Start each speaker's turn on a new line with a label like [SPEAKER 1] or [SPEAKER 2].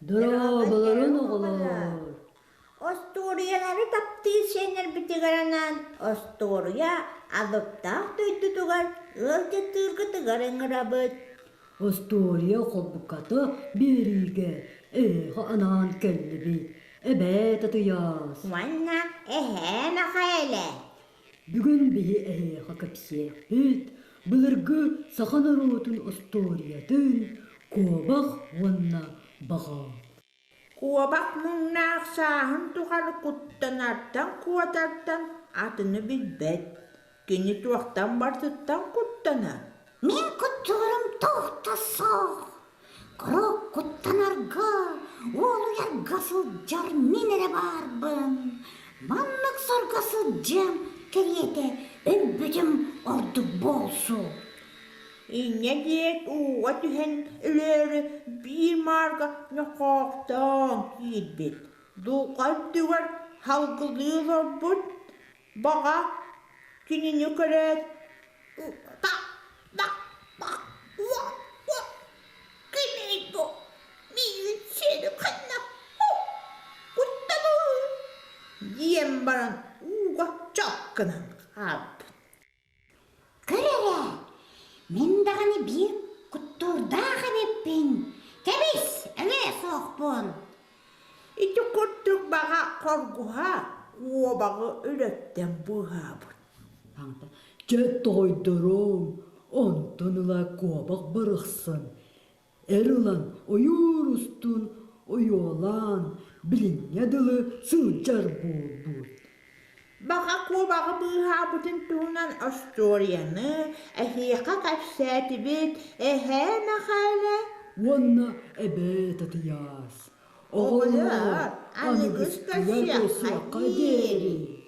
[SPEAKER 1] Дорооболорун оҕолор!
[SPEAKER 2] Остуоруйалары таптыыр сиэннэрбитигэр анаан остуоруйа алыптаах дойдутугар ыалдьыттыыргытыгар ыҥырабыт.
[SPEAKER 1] Остуоруйа холбуката биэриигэ эһиэхэ анаан кэллибит. Эбээ Татыйаас!
[SPEAKER 2] Уонна эһээ Мэхээлэ!
[SPEAKER 1] Бүгүн биһи эһиэхэ кэпсиэхпит былыргы саха норуотун остуоруйатын «Куобах уонна баҕа».
[SPEAKER 2] Куобах муҥнаах сааһын тухары куттанартан куотартан атыны билбэт. Кини туохтан барытыттан куттанар.
[SPEAKER 3] Мин куттуурум туох да суох. Куруук куттанарга, уолуйарга сылдьар мин эрэ баарбын. Маннык сорго сылдьыам кэриэтэ өлбүтүм ордук буолсу.
[SPEAKER 2] Инньэ диэт ууга түһэн өлөөрү биир маарга ньохоохтоон киирбит. Дулҕа үрдүгэр салгылыы олорбут баҕа кинини көрөөт диэн баран ууга чап гынан хаалбыт.
[SPEAKER 3] Көр эрэ, мин даҕаны биир куттуурдаах эбиппин. Кэбис, өлүө суохпун.
[SPEAKER 2] Ити курдук баҕа хоргуһа куобаҕы үлэттэн быыһаабыт.
[SPEAKER 1] Дьэ тоҕойдорум, онтон ыла куобах барахсан Эр ылан ойуур устун ойуолаан билиҥҥэ дылы сылдьар буолбут.
[SPEAKER 2] Баҕа куобаҕы быыһаабытын туһунан остуоруйаны эһиэхэ кэпсээтибит, эһээ Мэхээлэ
[SPEAKER 1] Уонна эбээ Татыйаас.
[SPEAKER 2] Оҕолоор,
[SPEAKER 1] Оҕолоор,
[SPEAKER 2] аныгыс
[SPEAKER 1] аныгыскыга
[SPEAKER 2] көрсүөххэ
[SPEAKER 1] көрсүөххэ
[SPEAKER 2] диэри.
[SPEAKER 1] диэри.